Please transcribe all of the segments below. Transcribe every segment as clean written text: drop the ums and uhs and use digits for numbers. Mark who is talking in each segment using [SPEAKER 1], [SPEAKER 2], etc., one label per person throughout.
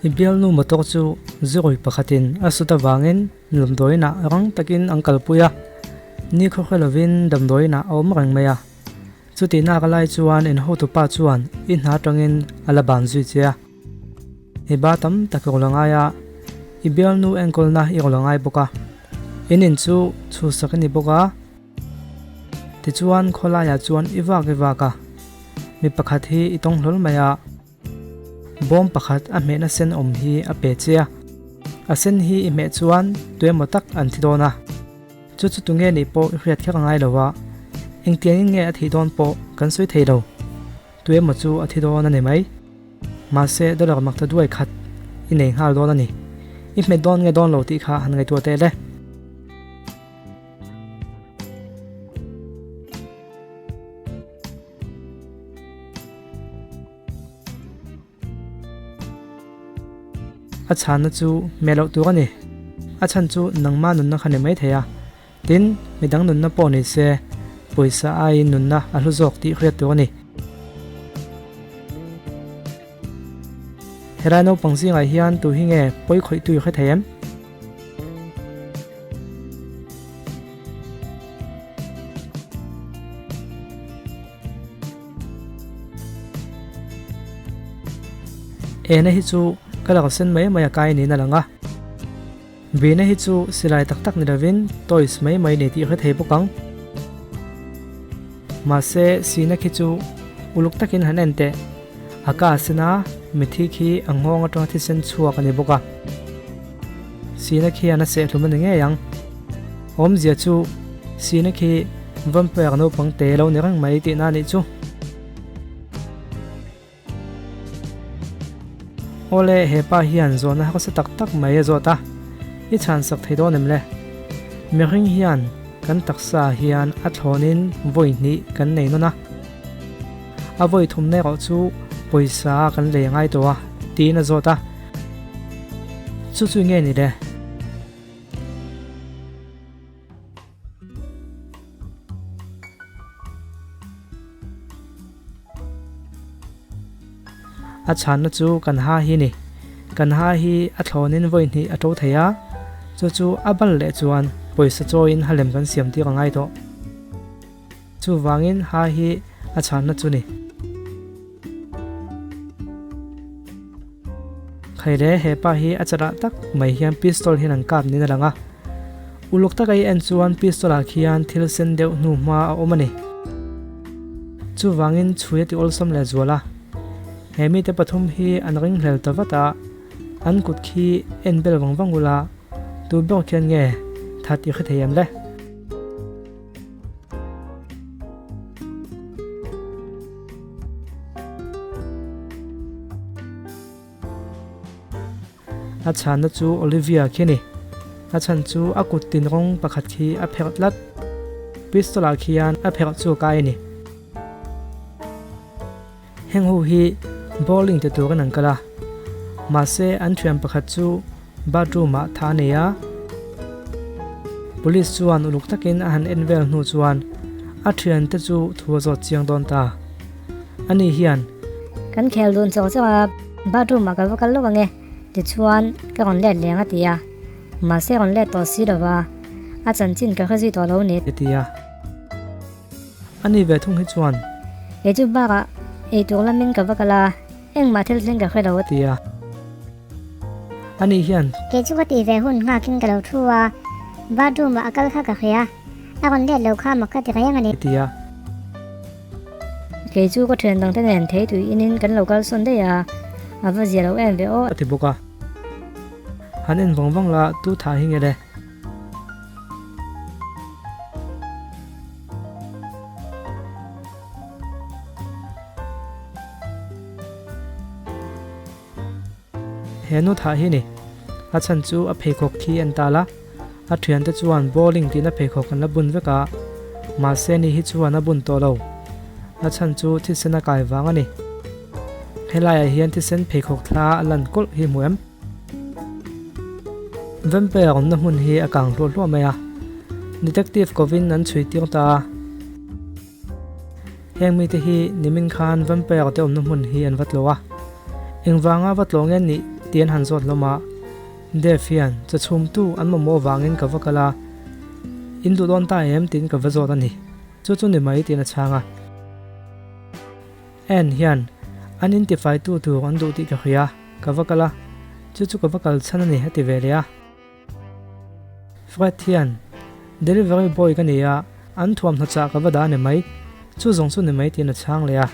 [SPEAKER 1] I bialnu motor chu zirui pakhatin a sut avangin damdawiinah rang takin an kalpui a, ni khawhre lovin damdawiinah a awm reng mai a. Chutihnak a lai chuan in hotupa chuan i hna atangin a la ban zui che a. I ba tam tak i rawn la ngai a, i bialnu enkawlna i rawn la ngai bawk a. In in chu chhuhsak i ni bawk a. Tichuan khawlaiah chuan i vak i vak a, mi pakhat hi i tawng hlawl mai a. Bawm pakhat a hmehna sen awm hi a pe che a, a sen hi i hmeh chuan tuemaw tak an thi dawn a, chu chu tunge nih pawh i hriat kher a ngai lo a, engtiangin nge a thih dawn pawh kan sawi thei lo, tuemaw chu a thi dawn a ni mai. Mahse dollar makta duai khat i nei nghal dawn a ni, i hmet dawn nge dawn lo tih kha han ngaihtuah teh le. A chhanna chu hmeh loh tur a ni. A chhan chu nangma nunna kha ni mai thei a. Tin, midang nunna pawh ni se, pawisa aiin nunna a hlu zawk tih hriat tur a ni. Helai naupang zingah hian tu hi nge pawi khawih tu i hre thei em? Ena hi chu ka lo sen mai mai a kai niin a lang a, Bina hi chu silai tak tak ni lovin toys mai mai ni tih hre thei bawk ang. Mahse Sina khi chu uluk takin han en teh, a ka sen a, mithi khi a nghawng atanga thisen chhuak a ni bawk a. Sina khian a sehhlum a ni ngei ang. Awmzia chu Sina khi vampire naupang te lo ni reng mai tihna a nih chu. Awle, he pa hian zawhna harsa tak tak mai a zawt a, i chhansak thei dawn em le? Mihring hian kan taksa hian a thlawnin vawi hnih kan nei nawn a. A vawi thumna erawh chu pawisa kan lei ngai tawh a, tiin a zawt a. Chu chu nge ni le? A chhanna chu kan ha hi ni. Kan ha hi a thlawnin vawi hnih a to thei a, chu chu a bal leh chuan pawisa chawiin halem kan siam tir a ngai tawh. Chuvangin ha hi a chhanna chu ni. Khaile he pa hi a chalah tak mai hian pistol hian an kap niin a lang a. Uluk taka i en chuan pistol ah khian thil sen deuh hnu hma a awm a ni. Chuvangin chhui a ti awlsam leh zual a. He mite pathum hi an ringhlel ta vat a, an kut khi en bel vang vang ula tu ber khian nge that i hre thei em le? A chhanna chu Olivia khi a ni. A chhan chu a kut tin rawng pakhat khi a pherh tlat. Pistol ah khian a pherh chu a kai a ni. Heng ho hi bowling ti turin an kal a, mahse an thian pakhat chu bathroom ah tha a nei a. Police chuan uluk takin a han en vel hnu chuan a thiante chu thu a zawt chiang dawn ta. Ani hian.
[SPEAKER 2] Kan khel dun chawk chawk a, bathroom ah ka va kal lawk ange tichuan ka rawn let leng a ti a, mahse rawn let tawh si lova a chanchin ka hre zui tawh lo ni.
[SPEAKER 1] A ti a. Ani ve thung hi chuan.
[SPEAKER 2] Kei chu bakah ei tur lamin ka va kal a, engmah thil thleng ka hre lo.
[SPEAKER 1] A ti a. Ani hian.
[SPEAKER 3] Kei chu ka tih ve hun nghakin ka lo thu a, bathroom ah a kal kha ka hria, a rawn let lo kha mak ka ti reng a ni.
[SPEAKER 1] A ti a.
[SPEAKER 2] Kei chu ka thian dangte nen thei tui inin kan lo kal sawn daih a, a va zia lo em ve aw.
[SPEAKER 1] A ti bawk a. Han en vang vang la, tu thah hi nge le? He nu thah hi ni. A chhan chu a pheikhawk khi an tal a, a thiante chuan bowling tihna pheikhawk an la bun vek a, mahse ni hi chuan a bun tawh lo. A chhan chu thisen a kai vang a ni. Helaiah hian thisen pheikhawk thla a lan kawlh hi hmu em? Vampire awmna hmun hi a kang hluah hluah mai a, Detective kovin an chhui tir ta a. Heng mite hi nimin khan vampire te awmna hmun hi an va tlawh a, engvanga va tlawh nge nih Tih an han zawt hlawm a. Dave hian chaw chhumtu an mamawh avangin ka va kal a, In duh dawn ta em? tiin ka va zawt a ni. Chu chu ni mai tiin a chhang a. Ann hian an intifaitu tur an duh tih ka hria, ka va kal a, chu chu ka va kal chhan a ni a ti ve leh a. Fred hian Delivery boy ka ni a, an thuamhnaw chah ka va dah a ni mai, chu zawng chu ni mai tiin a chhang leh a.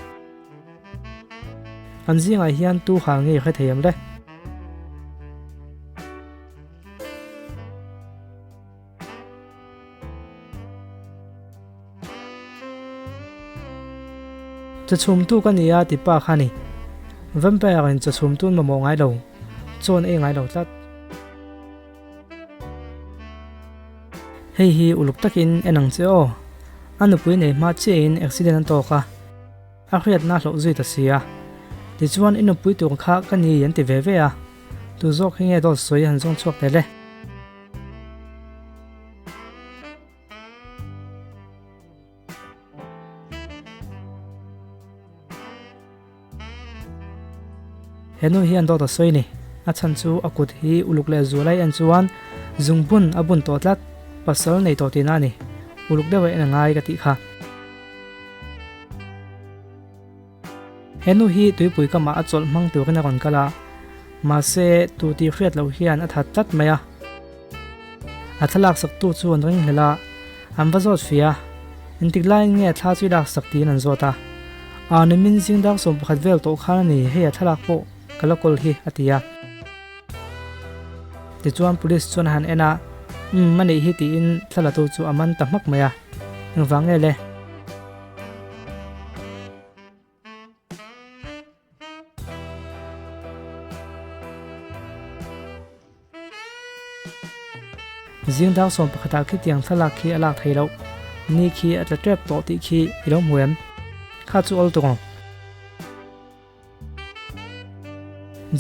[SPEAKER 1] An zingah hian tu hal nge i hre thei em le? Chawchhumtu ka ni a ti pa kha ni. Vampire in chawchhumtu an mamawh ngai lo, chaw an ei ngai lo tlat. Hei hi uluk takin en ang che aw. A nupui nei hma chiahin accident an tawk a, a hriatna a hlauh zui ta si a. Tichuan i nupui tur kha ka ni an ti ve ve a, tu zawk hi nge dawt sawi han zawng chhuak tel e. He nu hian dawt a sawi ni. A chhan chu a kut hi uluk leh zual a en chuan zungbun a bun tawh tlat, pasal nei tawh tihna a ni. Uluk deuh a en a ngai ka tih kha. He nu hi tuipui kamah a chawlh hmang turin a rawn kal a, mahse tu tih hriat loh hian a that tlat mai a. A thlalak saktu chu an ringhlel a, an va zawt fih a, engtik laiin nge thla chu i lak sak tiin an zawt a. Aa nimin zing dar 11 vel tawh khan a ni, hei a thlalak pawh ka la kawl hi a ti a. Tichuan police chuan a han en a, Umm a nih hi tiin thlalatu chu a man ta hmak mai a, engvang nge le? Zing dar 11 ah khitiang thlalak khi a lak thei loh. Ni khi a tla tep tawh tih khi i lo hmu em? Kha chu awl tuk ang.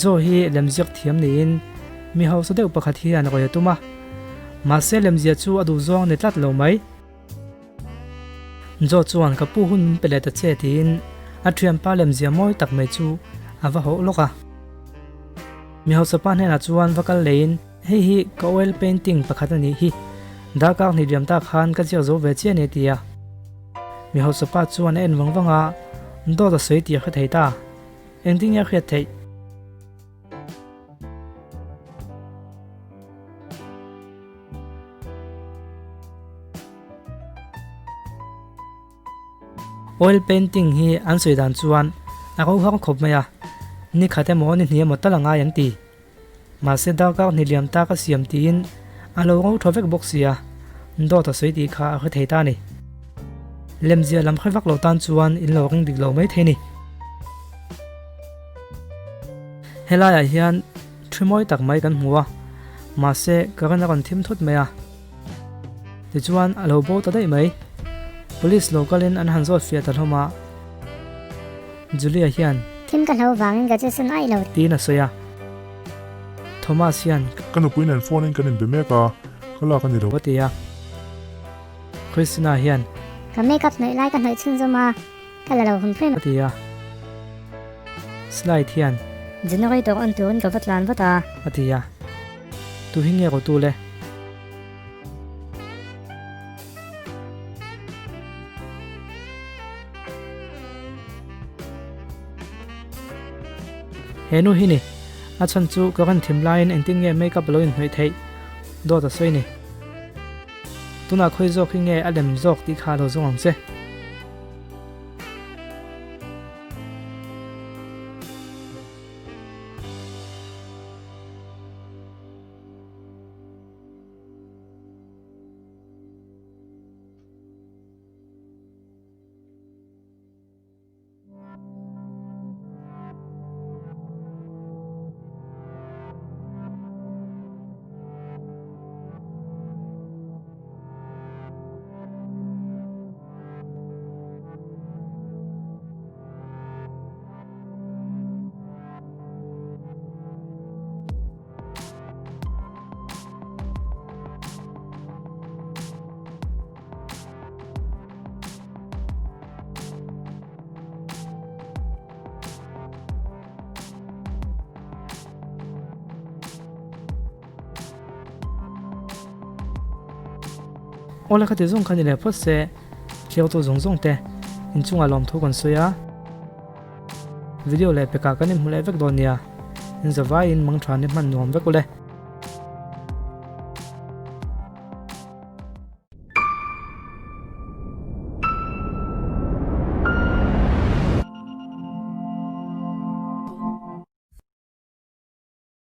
[SPEAKER 1] Joe hi lemziak thiam niin mi hausa deuh pakhat hian a rawi a tum a. Mahse lemzia chu a duhzawng a ni tlat lo mai. Joe chuan ka pu hun min pe leh ta che tiin a thianpa lemzia mawi tak mai chu a va hawh lawk a. Mi hausa pa hnenah chuan va kal leiin hei hi ka oil painting pakhat a nih hi, darkar hnih liam ta khan ka ziak zo ve chiah a ni a ti a. Mi hausa pa chuan a en vang vang a, dawt a sawi tih a hre thei ta. Engtin nge a hriat theih? Oil painting hi an sawi dan chuan a ro har khawp mai a, ni khat emaw ni hnih emaw tal a ngai an ti. Mahse darkar hnih liam tak a siam tiin a lo ro tha vek bawk si a, dawt a sawi tih kha a hre thei ta a ni. Lemzia lam hre vak lo tan chuan in lo ring dik lo mai thei a ni. Helaiah hian Thu mawi tak mai kan hmu a, mahse current a rawn thim thut mai a. Tichuan a lo bo ta daih mai. Police lo kalin an han zawt fiah ta hlawm a, Julia hian.
[SPEAKER 3] Thim ka hlo vangin ka chu sun aih lo.
[SPEAKER 1] Tiin a sawi a. Thomas hian.
[SPEAKER 4] Ka nupui nen phone in kan inbe mek a, ka lak a ni lo.
[SPEAKER 1] A ti a. Christina hian.
[SPEAKER 3] Ka makeup hnawih lai ka hnawih chhunzawm a. Ka la lo hum hrim.
[SPEAKER 1] A ti a. Slide hian.
[SPEAKER 2] Generator on turin ka va tlan vat a.
[SPEAKER 1] A ti a. Tu hi nge rawtu le? He nu hi ni. A chhan chu ka rawn thim laiin engtin nge makeup a lo inhnawih theih? Dawt a sawi ni. Tunah khawi zawk hi nge a lem zawk tih kha a lo zawng ang che. Awle khati zawng kha ni leh phawt se, thliautu zawng zawng te inchungah lawmthu kan sawi a. Video leh pekah kan inhmu leh vek dawn nia. Inzavaiin mangtha ni hman nuam vek ule.